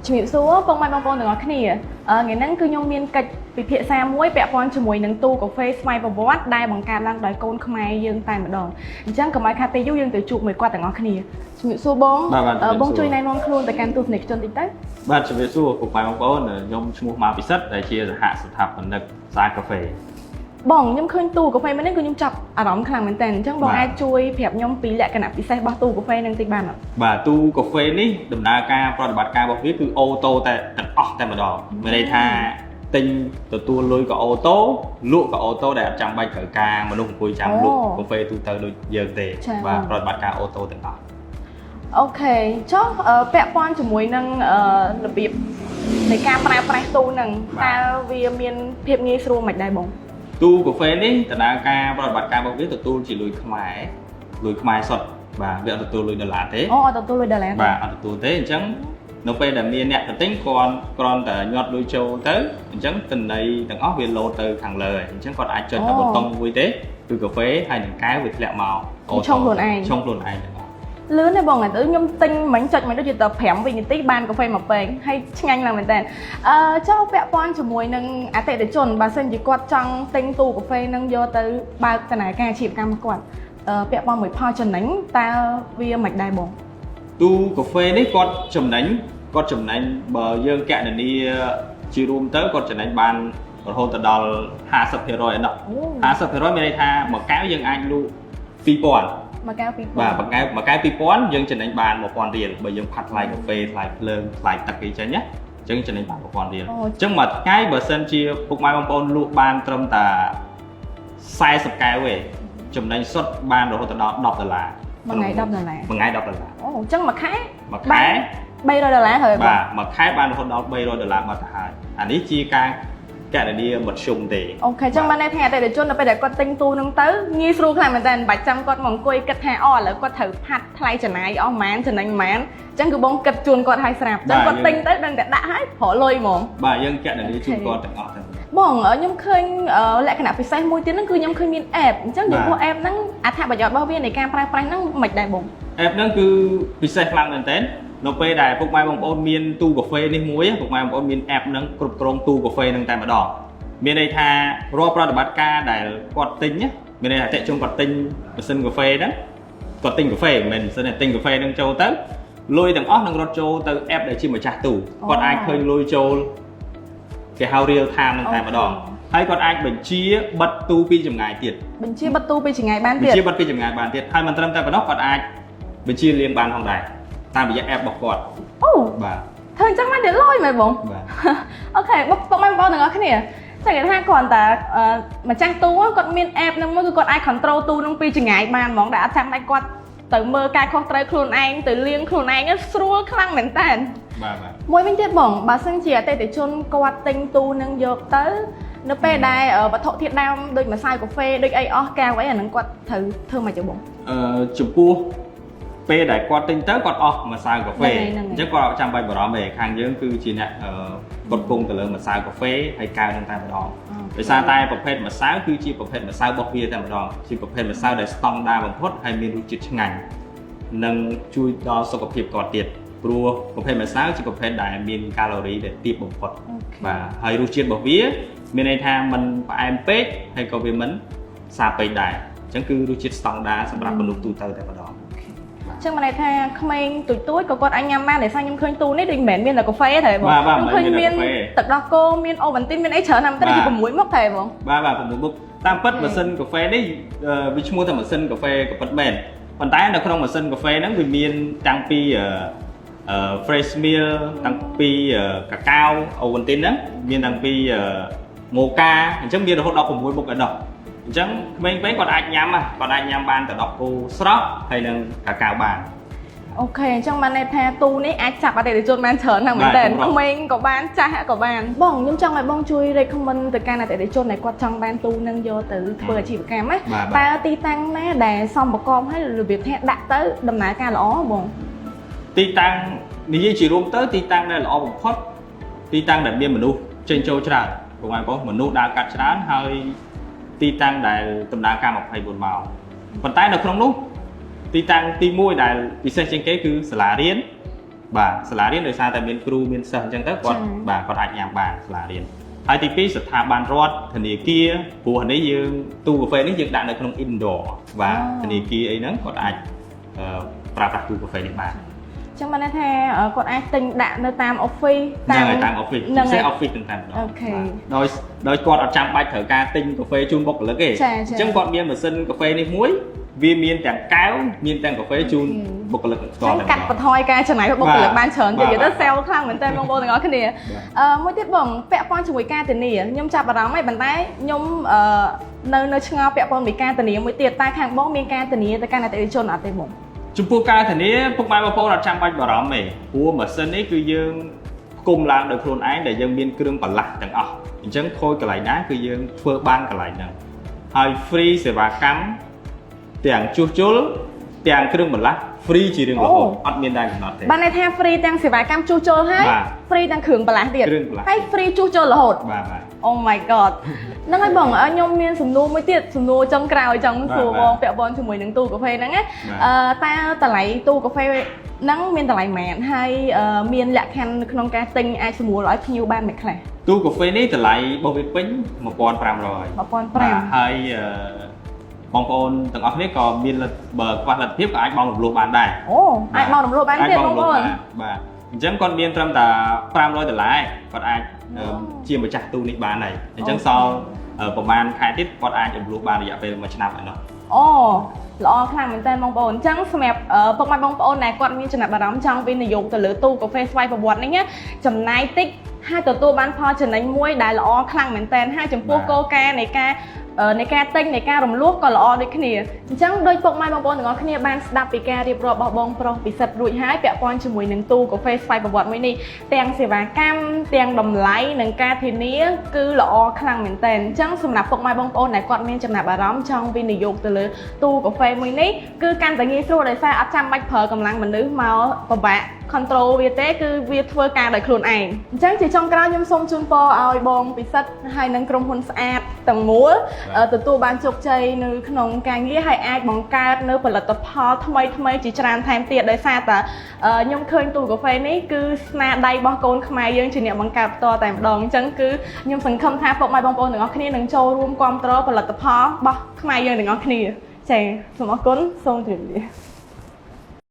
ជំរាបសួរពុកម៉ែបងប្អូនទាំងអស់គ្នាថ្ងៃហ្នឹងគឺខ្ញុំមានកិច្ចពិភាក្សាមួយពាក់ព័ន្ធជាមួយនឹងទូកាហ្វេស្វ័យប្រវត្តិដែលបង្កើតឡើងដោយកូនខ្មែរយើងតែម្ដងអញ្ចឹងកុំឲ្យខាតពេលយូរយើងទៅជួបមួយគាត់ទាំងអស់គ្នាជំរាបសួរបង បាទបាទ បងជួយណែនាំខ្លួនទៅកាន់ទស្សនិកជនតិចទៅ បាទជំរាបសួរពុកម៉ែបងប្អូនខ្ញុំឈ្មោះម៉ាពិសិដ្ឋដែលជាសហស្ថាបនិកស្អាតកាហ្វេ បងខ្ញុំឃើញទូកាហ្វេមួយនេះគឺខ្ញុំចាប់អារម្មណ៍ខ្លាំងមែនទែនអញ្ចឹងបង បាទ អាចជួយប្រាប់ខ្ញុំពីលក្ខណៈពិសេសរបស់ទូកាហ្វេហ្នឹងតិចបានអត់ បាទទូកាហ្វេនេះដំណើរការប្រតិបត្តិការរបស់វាគឺ auto តែទាំងអស់តែម្ដងមានន័យថាទិញទទួលលុយក៏ auto លក់ក៏ auto ដែលអត់ចាំបាច់ត្រូវការមនុស្សអង្គុយចាំលក់កាហ្វេទូទៅដូចយើងទេបាទប្រតិបត្តិការ auto ទាំងអស់ OK ចុះពាក់ព័ន្ធជាមួយនឹងរបៀបនៃការប្រើប្រាស់ទូហ្នឹងតើវាមានភាពងាយស្រួលមិនដែរបង ទូកាហ្វេនេះដំណើរការប្រតិបត្តិការរបស់វាទទួលជាលុយខ្មែរលុយខ្មែរសុទ្ធបាទវាអត់ទទួលលុយដុល្លារទេ អូអត់ទទួលលុយដុល្លារទេ បាទអត់ទទួលទេអញ្ចឹងនៅពេលដែលមានអ្នកទៅទិញគាត់គ្រាន់តែញាត់លុយចូលទៅអញ្ចឹងទិន្នន័យទាំងអស់វាលោតទៅខាងលើហើយអញ្ចឹងគាត់អាចចុចតែប៊ូតុងមួយទេគឺកាហ្វេហើយនឹងកែវវាធ្លាក់មក ឆុងខ្លួនឯង ឆុងខ្លួនឯងទាំងអស់ លឿនទេបងតែខ្ញុំទិញមិញចុចមិញដូចជាតែ5វិនាទីបានកាហ្វេមួយពែងហើយឆ្ងាញ់ឡើងមែនតើចុះពាក់ព័ន្ធជាមួយនឹងអតិថិជនបើសិនជាគាត់ចង់ទិញទូកាហ្វេហ្នឹងយកទៅបើកដំណើរការអាជីវកម្មរបស់គាត់ពាក់ព័ន្ធមួយផលចំណេញតើវាមិនដែរបង ទូកាហ្វេនេះគាត់ចំណេញគាត់ចំណេញបើយើងកណនាជារួមទៅគាត់ចំណេញបានរហូតទៅដល់50%ឯណោះ អូ 50%មានន័យថាមួយកែវយើងអាចលក់2000 មួយកែវ2000 បាទមួយកែវមួយកែវ2000យើងចំណេញបាន1000រៀលបើយើងផាត់ថ្លៃកាហ្វេថ្លៃភ្លើងថ្លៃទឹកអីចេញណាអញ្ចឹងចំណេញបាន1000រៀល អូ អញ្ចឹងមួយថ្ងៃបើសិនជាពុកម៉ែបងប្អូនលក់បានត្រឹមតែ40កែវទេចំណេញសុទ្ធបានរហូតដល់10ដុល្លារ មួយថ្ងៃ10ដុល្លារ មួយថ្ងៃ10ដុល្លារ អូអញ្ចឹងមួយខែ មួយខែ 300ដុល្លារហើយបង បាទមួយខែបានរហូតដល់300ដុល្លារបាត់ទៅហើយអានេះជាការកណនាមធ្យមទេ OK អញ្ចឹងបានន័យថាអតិថិជននៅពេលដែលគាត់ទិញទូហ្នឹងទៅងាយស្រួលខ្លាំងមែនតើមិនបាច់ចាំគាត់មកអង្គុយគិតថាអូឥឡូវគាត់ត្រូវផាត់ថ្លៃចំណាយអស់ប៉ុន្មានចំណេញប៉ុន្មានអញ្ចឹងគឺបងគិតជូនគាត់ឲ្យស្រាប់អញ្ចឹងគាត់ទិញទៅដឹងតែដាក់ឲ្យប្រលុយហ្មង បាទយើងកណនាជូនគាត់ទាំងអស់ទាំង បងខ្ញុំឃើញលក្ខណៈពិសេសមួយទៀតហ្នឹងគឺខ្ញុំឃើញមាន app អញ្ចឹងចំពោះ app ហ្នឹងអត្ថប្រយោជន៍របស់វានៃការប្រើប្រាស់ហ្នឹងមិនដែរបង app ហ្នឹងគឺពិសេសខ្លាំងមែនទែននៅពេលដែលពុកម៉ែបងប្អូនមានទូកាហ្វេនេះមួយពុកម៉ែបងប្អូនមាន app ហ្នឹងគ្រប់គ្រងទូកាហ្វេហ្នឹងតែម្ដងមានន័យថារាល់ប្រតិបត្តិការដែលគាត់ទិញណាមានន័យថាអតិថិជនគាត់ទិញម៉ាស៊ីនកាហ្វេហ្នឹងគាត់ទិញកាហ្វេមិនមែនម៉ាស៊ីនទេទិញកាហ្វេហ្នឹងចូលទៅលុយទាំងអស់នឹងរត់ចូលទៅ app ដែលជាម្ចាស់ទូគាត់អាចឃើញលុយចូលគេហៅ real time ហ្នឹងតែម្ដងហើយគាត់អាចបញ្ជាបិទទូពីចម្ងាយទៀត បញ្ជាបិទទូពីចម្ងាយបានទៀត បញ្ជាបិទពីចម្ងាយបានទៀតហើយមិនត្រឹមតែប៉ុណ្ណោះគាត់អាចបញ្ជាលាងបានផងដែរតាមរយៈ app របស់គាត់ អូ បាទ ធ្វើអញ្ចឹងបានទៀតលយមែនបង បាទ OK បងពុកម៉ែបងប្អូនទាំងអស់គ្នាចឹងគេថាគ្រាន់តែម្ចាស់ទូគាត់មាន app ហ្នឹងមួយគឺគាត់អាច control ទូហ្នឹងពីចម្ងាយបានហ្មងដែលអត់ចាំបាច់គាត់ទៅមើលការខុសត្រូវខ្លួនឯងទៅលាងខ្លួនឯងស្រួលខ្លាំងមែនតើ បាទបាទ មួយវិញទៀតបងបើសិនជាអតិថិជនគាត់ទិញទូនឹងយកទៅនៅពេលដែលវត្ថុធាតុដើមដូចម្សៅកាហ្វេដូចអីអស់កែវអីអាហ្នឹងគាត់ត្រូវធ្វើម៉េចទៅបង ចំពោះពេលដែលគាត់ទិញទៅគាត់អស់ម្សៅកាហ្វេ ហ្នឹងហើយ អញ្ចឹងគាត់អត់ចាំបាច់បារម្ភទេខាងយើងគឺជាអ្នកផ្គត់ផ្គង់ទៅលើម្សៅកាហ្វេហើយកែវនឹងតែម្ដងដោយសារតែប្រភេទម្សៅគឺជាប្រភេទម្សៅរបស់វាតែម្ដងជាប្រភេទម្សៅដែលស្តង់ដារបំផុតហើយមានរសជាតិឆ្ងាញ់និងជួយដល់សុខភាពគាត់ទៀតព្រោះប្រភេទម្សៅជាប្រភេទដែលមានកាឡូរីដែលទាបបំផុត បាទហើយរសជាតិរបស់វាមានន័យថាมันផ្អែមពេកហើយក៏វាមិនសាបពេកដែរអញ្ចឹងគឺរសជាតិស្តង់ដារសម្រាប់មនុស្សទូទៅតែម្ដង ចឹងមានន័យថាក្មេងទូចទូចក៏គាត់អាចញ៉ាំបានដោយសារខ្ញុំឃើញទូនេះដូចមិនមែនមានតែកាហ្វេទេបង បាទបាទ ខ្ញុំឃើញមានទឹកដោះគោមានអូវ៉ាន់ទីនមានអីច្រើនណាស់តែជា6មុខទេបង បាទបាទ6មុខតាមពិតម៉ាស៊ីនកាហ្វេនេះវាឈ្មោះថាម៉ាស៊ីនកាហ្វេក៏ពិតមែនប៉ុន្តែនៅក្នុងម៉ាស៊ីនកាហ្វេហ្នឹងវាមានតាំងពីfresh milk តាំងពីកាកាវអូវ៉ាន់ទីនហ្នឹងមានតាំងពីម៉ូកាអញ្ចឹងមានរហូតដល់6មុខឯណោះអញ្ចឹងក្មេងៗគាត់អាចញ៉ាំគាត់អាចញ៉ាំបានទឹកដោះគោស្រស់ហើយនិងកាកាវបាន OK អញ្ចឹងបានន័យថាទូនេះអាចចាប់អតិថិជនបានច្រើនណាស់មែនតើ បាទ ក្មេងក៏បានចាស់ក៏បានបងខ្ញុំចង់ឲ្យបងជួយ recommend ទៅកាន់អតិថិជនដែលគាត់ចង់បានទូនឹងយកទៅធ្វើអាជីវកម្មណា បាទបាទ តើទីតាំងណាដែលសមប្រកបហើយរបៀបថាដាក់ទៅដំណើរការល្អបង ទីតាំងនិយាយជារួមទៅទីតាំងដែលល្អបំផុតទីតាំងដែលមានមនុស្សចេញចូលច្រើនបងប្អូនមនុស្សដើរកាត់ច្រើនហើយទីតាំងដែលដំណើរការ24ម៉ោងប៉ុន្តែនៅក្នុងនោះទីតាំងទី1ដែលពិសេសជាងគេគឺសាលារៀន បាទសាលារៀនដោយសារតែមានគ្រូមានសិស្សអញ្ចឹងទៅគាត់ ចា៎ បាទគាត់អាចញ៉ាំបានសាលារៀនហើយទី2ស្ថាប័នរដ្ឋធនាគារព្រោះអានេះយើងទូកាហ្វេនេះយើងដាក់នៅក្នុង indoor បាទធនាគារអីហ្នឹងគាត់អាចប្រើប្រាស់ទូកាហ្វេនេះបាន ចឹងបានន័យថាគាត់អាចទិញដាក់នៅតាម office ហ្នឹងហើយតាម office ហ្នឹងហើយ ពិសេស office ទាំងតែម្ដង okay បាទដោយគាត់អត់ចាំបាច់ត្រូវការទិញកាហ្វេជូនបុគ្គលិកទេ ចាចា អញ្ចឹងគាត់មានម៉ាស៊ីនកាហ្វេនេះមួយវាមានទាំងកែវមានទាំងកាហ្វេជូនបុគ្គលិកផ្ទា ចឹ ល់តែម្ដង ងកាត់បន្ថយការចំណាយរបស់បុគ្គលិកបានច្រើនទៀត បាទ និយាយទៅ sale ខ្លាំងមែនតើបងប្អូនទាំងអស់គ្នាមួយទៀតបងពាក់ព័ន្ធជាមួយការធានាខ្ញុំចាប់អារម្មណ៍ហើយប៉ុន្តែខ្ញុំអឺនៅនៅឆ្ងល់ពាក់ព័ន្ធមួយការធានាមួយទៀតតើខាងបងមានការធានាទៅកាន់អតិថិជនអត់ទេបង ចំពោះការធានាពុកម៉ែបងប្អូនអត់ចាំបាច់បារម្ភទេព្រោះម៉ាស៊ីននេះគឺយើងផ្គុំឡើងដោយខ្លួនឯងដែលយើងមានគ្រឿងបន្លាស់ទាំងអស់អញ្ចឹងខូចកន្លែងណាគឺយើងធ្វើបានកន្លែងហ្នឹងហើយ free សេវាកម្មទាំងជួសជុលទាំងគ្រឿងបន្លាស់ free ជារៀងរហូតអត់មានដែនកំណត់ទេ បានន័យថា free ទាំងសេវាកម្មជួសជុលហើយ បាទ free ទាំងគ្រឿងបន្លាស់ទៀត គ្រឿងបន្លាស់ ហើយ free ជួសជុលរហូត បាទបាទ Oh my god ហ្នឹងហើយបងខ្ញុំមានសំណួរមួយទៀតសំណួរចុងក្រោយចង់សួរ បាទ បងពាក់ព័ន្ធជាមួយនឹងទូកាហ្វេហ្នឹងណា បាទ តើតម្លៃទូកាហ្វេហ្នឹងមានតម្លៃប៉ុន្មានហើយមានលក្ខខណ្ឌនៅក្នុងការទិញអាចសម្រួលឲ្យភ្ញៀវបានមិនខ្លះ ទូកាហ្វេនេះតម្លៃរបស់វាពេញ1500 1500 បាទហើយបងប្អូនទាំងអស់គ្នាក៏មានលទ្ធបើខ្វះលទ្ធភាពក៏អាចបង់រំលោះបានដែរ អូអាចបង់រំលោះបានទៀតបងប្អូន បាទអញ្ចឹងគាត់មានត្រឹមតែ500ដុល្លារឯងគាត់អាច អូ ជាម្ចាស់ទូនេះបានហើយអញ្ចឹងសល់ប្រហែលខែទៀតគាត់អាចរំលោះបានរយៈពេល1ឆ្នាំឯណោះ អូល្អខ្លាំងមែនតើបងប្អូនអញ្ចឹងសម្រាប់ពុកម៉ែបងប្អូនដែលគាត់មានចំណាប់អារម្មណ៍ចង់វិនិយោគទៅលើទូកាហ្វេស្វ័យប្រវត្តិនេះណាចំណាយតិចហើយទទួលបានផលចំណេញមួយដែលល្អខ្លាំងមែនតើហើយចំពោះ បាទ គោលការណ៍នៃការទិញនៃការរំលោះក៏ល្អដូចគ្នាអញ្ចឹងដោយពុកម៉ែបងប្អូនទាំងអស់គ្នាបានស្ដាប់ពីការរៀបរាប់របស់បងប្រុសពិសិដ្ឋរួចហើយពាក់ព័ន្ធជាមួយនឹងទូកាហ្វេស្វ័យប្រវត្តិមួយនេះទាំងសេវាកម្មទាំងតម្លៃនិងការធានាគឺល្អខ្លាំងមែនទែនអញ្ចឹងសម្រាប់ពុកម៉ែបងប្អូនដែលគាត់មានចំណាប់អារម្មណ៍ចង់វិនិយោគទៅលើទូកាហ្វេមួយនេះគឺកាន់តែងាយស្រួលដោយសារអត់ចាំបាច់ប្រើកម្លាំងមនុស្សមកពិបាក control វាទេគឺវាធ្វើការដោយខ្លួនឯងអញ្ចឹងជាចុងក្រោយខ្ញុំសូមជូនពរឲ្យបងពិសិដ្ឋហើយនិងក្រុមហ៊ុនស្អាតទាំងមូលទទួលបានជោគជ័យនៅក្នុងការងារហើយអាចបង្កើតនៅផលិតផលថ្មីថ្មីជាច្រើនថែមទៀតដោយសារតែខ្ញុំឃើញទូកាហ្វេនេះគឺស្នាដៃរបស់កូនខ្មែរយើងជាអ្នកបង្កើតផ្ទាល់តែម្ដងអញ្ចឹងគឺខ្ញុំសង្ឃឹមថាពុកម៉ែបងប្អូនទាំងអស់គ្នានឹងចូលរួមគាំទ្រផលិតផលរបស់ខ្មែរយើងទាំងអស់គ្នាចា៎សូមអរគុណសូមជម្រាបលា។